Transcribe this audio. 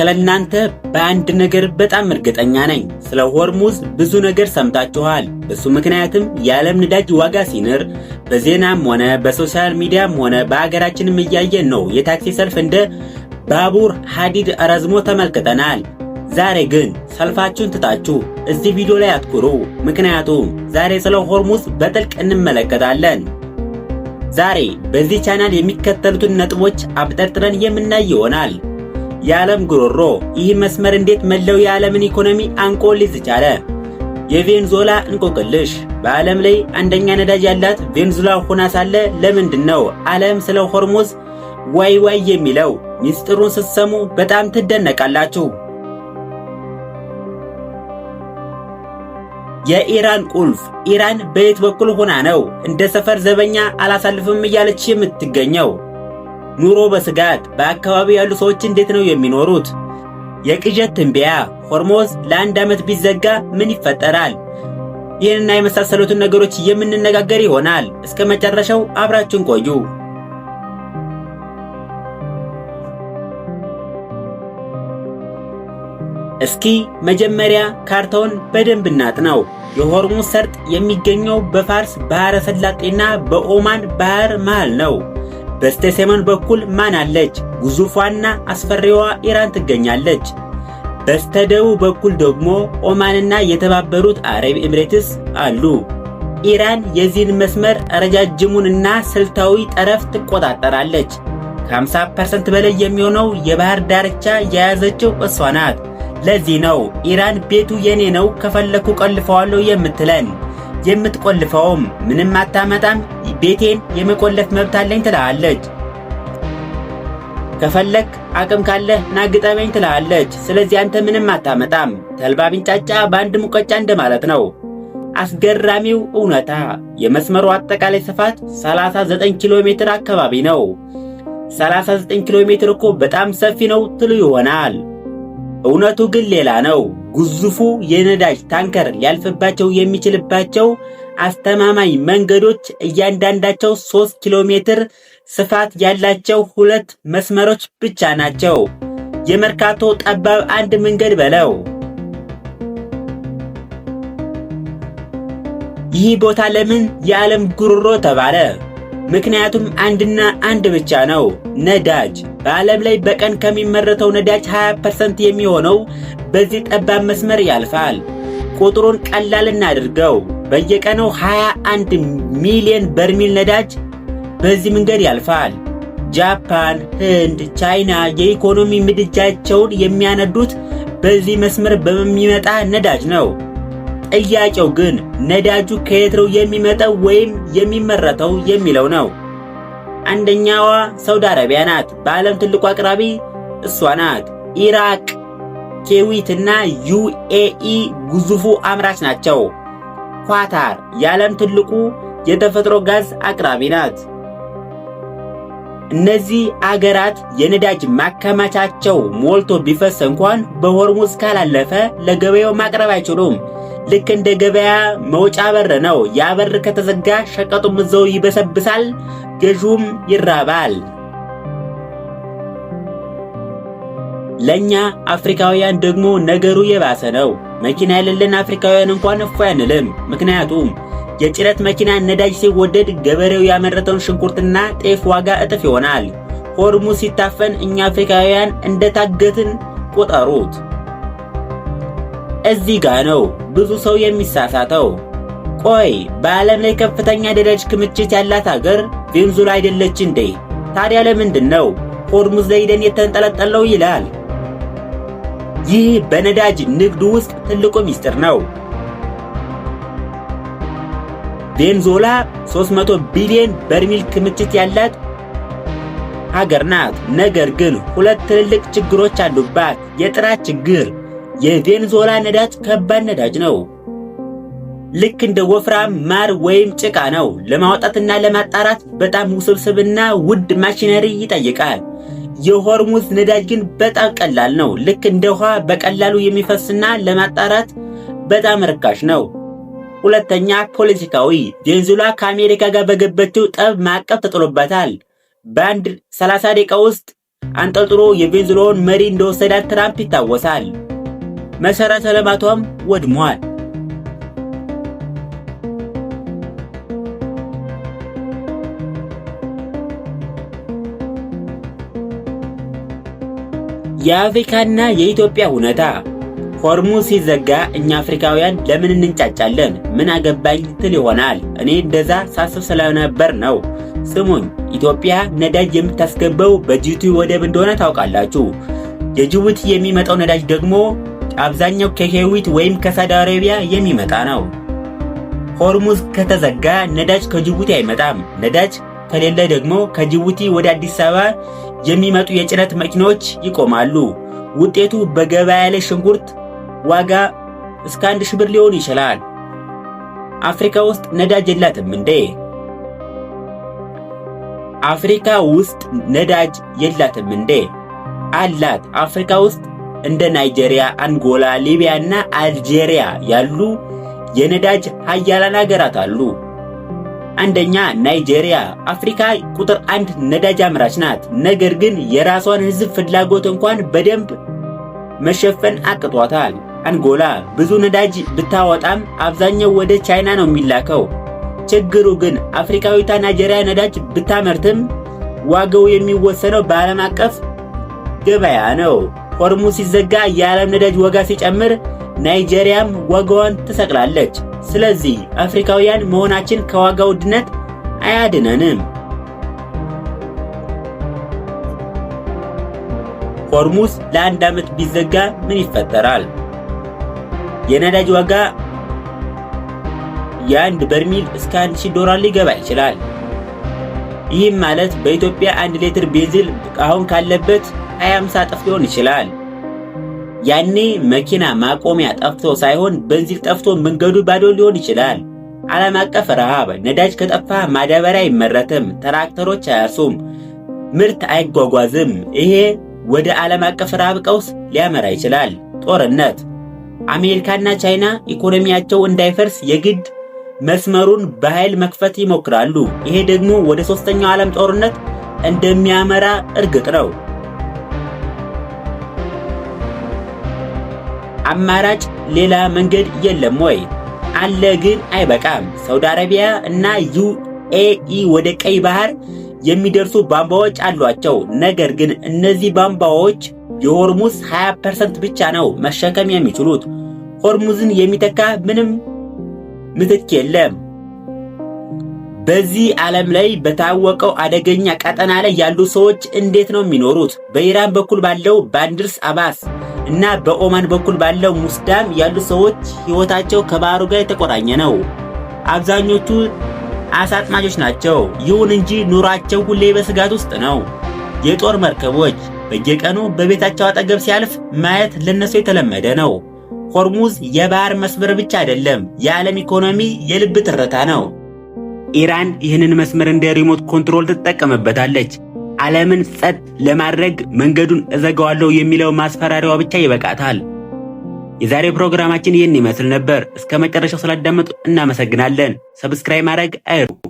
ስለ እናንተ በአንድ ነገር በጣም እርግጠኛ ነኝ። ስለ ሆርሙዝ ብዙ ነገር ሰምታችኋል። በሱ ምክንያትም የዓለም ነዳጅ ዋጋ ሲንር በዜናም ሆነ በ social media ም ሆነ በሀገራችንም እያየን ነው። የታክሲ ሰልፍ እንደ ባቡር ሐዲድ ረዝሞ ተመልክተናል። ዛሬ ግን ሰልፋችሁን ትታችሁ እዚህ ቪዲዮ ላይ አትኩሩ። ምክንያቱም ዛሬ ስለ ሆርሙዝ በጥልቅ እንመለከታለን። ዛሬ በዚህ ቻናል የሚከተሉትን ነጥቦች አብጠርጥረን የምናይ ይሆናል። የዓለም ጉሮሮ፣ ይህ መስመር እንዴት መላው የዓለምን ኢኮኖሚ አንቆ ሊይዝ ቻለ? የቬንዙዌላ እንቆቅልሽ፣ በዓለም ላይ አንደኛ ነዳጅ ያላት ቬንዙዌላ ሆና ሳለ ለምንድን ነው ዓለም ስለ ሆርሙዝ ዋይ ዋይ የሚለው? ሚስጥሩን ስትሰሙ በጣም ትደነቃላችሁ። የኢራን ቁልፍ፣ ኢራን በየት በኩል ሆና ነው እንደ ሰፈር ዘበኛ አላሳልፍም እያለች የምትገኘው? ኑሮ በስጋት፣ በአካባቢው ያሉ ሰዎች እንዴት ነው የሚኖሩት? የቅዠት ትንበያ፣ ሆርሙዝ ለአንድ ዓመት ቢዘጋ ምን ይፈጠራል? ይህንና የመሳሰሉትን ነገሮች የምንነጋገር ይሆናል። እስከ መጨረሻው አብራችሁን ቆዩ። እስኪ መጀመሪያ ካርታውን በደንብ እናጥናው። የሆርሙዝ ሰርጥ የሚገኘው በፋርስ ባህረ ሰላጤና በኦማን ባህር መሃል ነው። በስተሰሜን በኩል ማን አለች? ግዙፏና አስፈሪዋ ኢራን ትገኛለች። በስተደቡብ በኩል ደግሞ ኦማንና የተባበሩት አረብ ኤምሬትስ አሉ። ኢራን የዚህን መስመር ረጃጅሙንና ስልታዊ ጠረፍ ትቆጣጠራለች። ከ50% በላይ የሚሆነው የባህር ዳርቻ የያዘችው እሷ ናት። ለዚህ ነው ኢራን ቤቱ የኔ ነው ከፈለኩ ቆልፈዋለሁ የምትለን። የምትቆልፈውም ምንም አታመጣም፣ ቤቴን የመቆለፍ መብት አለኝ ትላለች። ከፈለክ አቅም ካለህ ና ግጠመኝ ትላለች። ስለዚህ አንተ ምንም አታመጣም፣ ተልባ ቢንጫጫ በአንድ ሙቀጫ እንደማለት ነው። አስገራሚው እውነታ የመስመሩ አጠቃላይ ስፋት 39 ኪሎ ሜትር አካባቢ ነው። 39 ኪሎ ሜትር እኮ በጣም ሰፊ ነው ትሉ ይሆናል። እውነቱ ግን ሌላ ነው። ግዙፉ የነዳጅ ታንከር ሊያልፍባቸው የሚችልባቸው አስተማማኝ መንገዶች እያንዳንዳቸው 3 ኪሎ ሜትር ስፋት ያላቸው ሁለት መስመሮች ብቻ ናቸው። የመርካቶ ጠባብ አንድ መንገድ በለው። ይህ ቦታ ለምን የዓለም ጉሮሮ ተባለ? ምክንያቱም አንድና አንድ ብቻ ነው፣ ነዳጅ። በዓለም ላይ በቀን ከሚመረተው ነዳጅ 20% የሚሆነው በዚህ ጠባብ መስመር ያልፋል። ቁጥሩን ቀላል እናድርገው። በየቀኑ 21 ሚሊዮን በርሚል ነዳጅ በዚህ መንገድ ያልፋል። ጃፓን፣ ህንድ፣ ቻይና የኢኮኖሚ ምድጃቸውን የሚያነዱት በዚህ መስመር በሚመጣ ነዳጅ ነው። ጥያቄው ግን ነዳጁ ከየት ነው የሚመጣው ወይም የሚመረተው የሚለው ነው። አንደኛዋ ሳውዲ አረቢያ ናት። በዓለም ትልቁ አቅራቢ እሷ ናት። ኢራቅ፣ ኩዌት እና ዩኤኢ ግዙፉ አምራች ናቸው። ኳታር የዓለም ትልቁ የተፈጥሮ ጋዝ አቅራቢ ናት። እነዚህ አገራት የነዳጅ ማከማቻቸው ሞልቶ ቢፈስ እንኳን በሆርሙዝ ካላለፈ ለገበያው ማቅረብ አይችሉም። ልክ እንደ ገበያ መውጫ በር ነው። ያ በር ከተዘጋ ሸቀጡም እዛው ይበሰብሳል፣ ገዢውም ይራባል። ለኛ አፍሪካውያን ደግሞ ነገሩ የባሰ ነው። መኪና የሌለን አፍሪካውያን እንኳን እፎይ አንልም። ምክንያቱም የጭነት መኪና ነዳጅ ሲወደድ ገበሬው ያመረተውን ሽንኩርትና ጤፍ ዋጋ እጥፍ ይሆናል። ሆርሙዝ ሲታፈን እኛ አፍሪካውያን እንደታገትን ቁጠሩት። እዚህ ጋ ነው ብዙ ሰው የሚሳሳተው። ቆይ በዓለም ላይ ከፍተኛ ነዳጅ ክምችት ያላት ሀገር ቬንዙዌላ አይደለች እንዴ? ታዲያ ለምንድን ነው ሆርሙዝ ላይ ሄደን የተንጠለጠለው ይላል። ይህ በነዳጅ ንግድ ውስጥ ትልቁ ሚስጥር ነው። ቬንዙዌላ 300 ቢሊዮን በርሚል ክምችት ያላት ሀገር ናት። ነገር ግን ሁለት ትልልቅ ችግሮች አሉባት። የጥራት ችግር፣ የቬንዙዌላ ነዳጅ ከባድ ነዳጅ ነው። ልክ እንደ ወፍራም ማር ወይም ጭቃ ነው። ለማውጣትና ለማጣራት በጣም ውስብስብና ውድ ማሽነሪ ይጠይቃል። የሆርሙዝ ነዳጅ ግን በጣም ቀላል ነው። ልክ እንደ ውሃ በቀላሉ የሚፈስና ለማጣራት በጣም ርካሽ ነው። ሁለተኛ፣ ፖለቲካዊ። ቬንዙዌላ ከአሜሪካ ጋር በገባችው ጠብ ማዕቀብ ተጥሎባታል። በአንድ 30 ደቂቃ ውስጥ አንጠልጥሎ የቬንዙዌላውን መሪ እንደወሰዳት ትራምፕ ይታወሳል። መሰረተ ልማቷም ወድሟል። የአፍሪካና የኢትዮጵያ ሁኔታ። ሆርሙዝ ሲዘጋ እኛ አፍሪካውያን ለምን እንንጫጫለን? ምን አገባኝ ትል ይሆናል። እኔ እንደዛ ሳስብ ስለነበር ነው። ስሙኝ፣ ኢትዮጵያ ነዳጅ የምታስገባው በጅቡቲ ወደብ እንደሆነ ታውቃላችሁ። የጅቡቲ የሚመጣው ነዳጅ ደግሞ አብዛኛው ከኩዌት ወይም ከሳውዲ አረቢያ የሚመጣ ነው። ሆርሙዝ ከተዘጋ ነዳጅ ከጅቡቲ አይመጣም። ነዳጅ ከሌለ ደግሞ ከጅቡቲ ወደ አዲስ አበባ የሚመጡ የጭነት መኪኖች ይቆማሉ። ውጤቱ በገበያ ላይ ሽንኩርት ዋጋ እስከ 1000 ብር ሊሆን ይችላል። አፍሪካ ውስጥ ነዳጅ የላትም እንዴ? አፍሪካ ውስጥ ነዳጅ የላትም እንዴ? አላት። አፍሪካ ውስጥ እንደ ናይጄሪያ፣ አንጎላ፣ ሊቢያ እና አልጄሪያ ያሉ የነዳጅ ሀያላን ሀገራት አሉ። አንደኛ ናይጄሪያ አፍሪካ ቁጥር አንድ ነዳጅ አምራች ናት። ነገር ግን የራሷን ሕዝብ ፍላጎት እንኳን በደንብ መሸፈን አቅቷታል። አንጎላ ብዙ ነዳጅ ብታወጣም አብዛኛው ወደ ቻይና ነው የሚላከው። ችግሩ ግን አፍሪካዊቷ ናይጄሪያ ነዳጅ ብታመርትም ዋጋው የሚወሰነው በዓለም አቀፍ ገበያ ነው። ሆርሙዝ ሲዘጋ የዓለም ነዳጅ ዋጋ ሲጨምር ናይጄሪያም ዋጋዋን ትሰቅላለች። ስለዚህ አፍሪካውያን መሆናችን ከዋጋ ውድነት አያድነንም። ሆርሙዝ ለአንድ ዓመት ቢዘጋ ምን ይፈጠራል? የነዳጅ ዋጋ የአንድ በርሚል እስከ 1000 ዶላር ሊገባ ይችላል። ይህም ማለት በኢትዮጵያ 1 ሊትር ቤንዚን አሁን ካለበት 25 እጥፍ ሊሆን ይችላል። ያኔ መኪና ማቆሚያ ጠፍቶ ሳይሆን ቤንዚን ጠፍቶ መንገዱ ባዶ ሊሆን ይችላል። ዓለም አቀፍ ረሃብ፣ ነዳጅ ከጠፋ ማዳበሪያ አይመረትም፣ ትራክተሮች አያርሱም፣ ምርት አይጓጓዝም። ይሄ ወደ ዓለም አቀፍ ረሃብ ቀውስ ሊያመራ ይችላል። ጦርነት፣ አሜሪካና ቻይና ኢኮኖሚያቸው እንዳይፈርስ የግድ መስመሩን በኃይል መክፈት ይሞክራሉ። ይሄ ደግሞ ወደ ሶስተኛው ዓለም ጦርነት እንደሚያመራ እርግጥ ነው። አማራጭ ሌላ መንገድ የለም ወይ? አለ፣ ግን አይበቃም። ሳውዲ አረቢያ እና ዩኤኢ ወደ ቀይ ባህር የሚደርሱ ቧንቧዎች አሏቸው። ነገር ግን እነዚህ ቧንቧዎች የሆርሙዝ 20% ብቻ ነው መሸከም የሚችሉት። ሆርሙዝን የሚተካ ምንም ምትክ የለም። በዚህ ዓለም ላይ በታወቀው አደገኛ ቀጠና ላይ ያሉ ሰዎች እንዴት ነው የሚኖሩት? በኢራን በኩል ባለው ባንድርስ አባስ እና በኦማን በኩል ባለው ሙስዳም ያሉ ሰዎች ሕይወታቸው ከባህሩ ጋር የተቆራኘ ነው። አብዛኞቹ አሳ አጥማጆች ናቸው። ይሁን እንጂ ኑሯቸው ሁሌ በስጋት ውስጥ ነው። የጦር መርከቦች በየቀኑ በቤታቸው አጠገብ ሲያልፍ ማየት ለነሱ የተለመደ ነው። ሆርሙዝ የባህር መስመር ብቻ አይደለም፣ የዓለም ኢኮኖሚ የልብ ትርታ ነው። ኢራን ይህንን መስመር እንደ remote control ትጠቀምበታለች። ዓለምን ጸጥ ለማድረግ መንገዱን እዘጋዋለሁ የሚለው ማስፈራሪያዋ ብቻ ይበቃታል። የዛሬው ፕሮግራማችን ይህን ይመስል ነበር። እስከ መጨረሻው ስላዳመጡ እናመሰግናለን። Subscribe ማድረግ አይርሱ።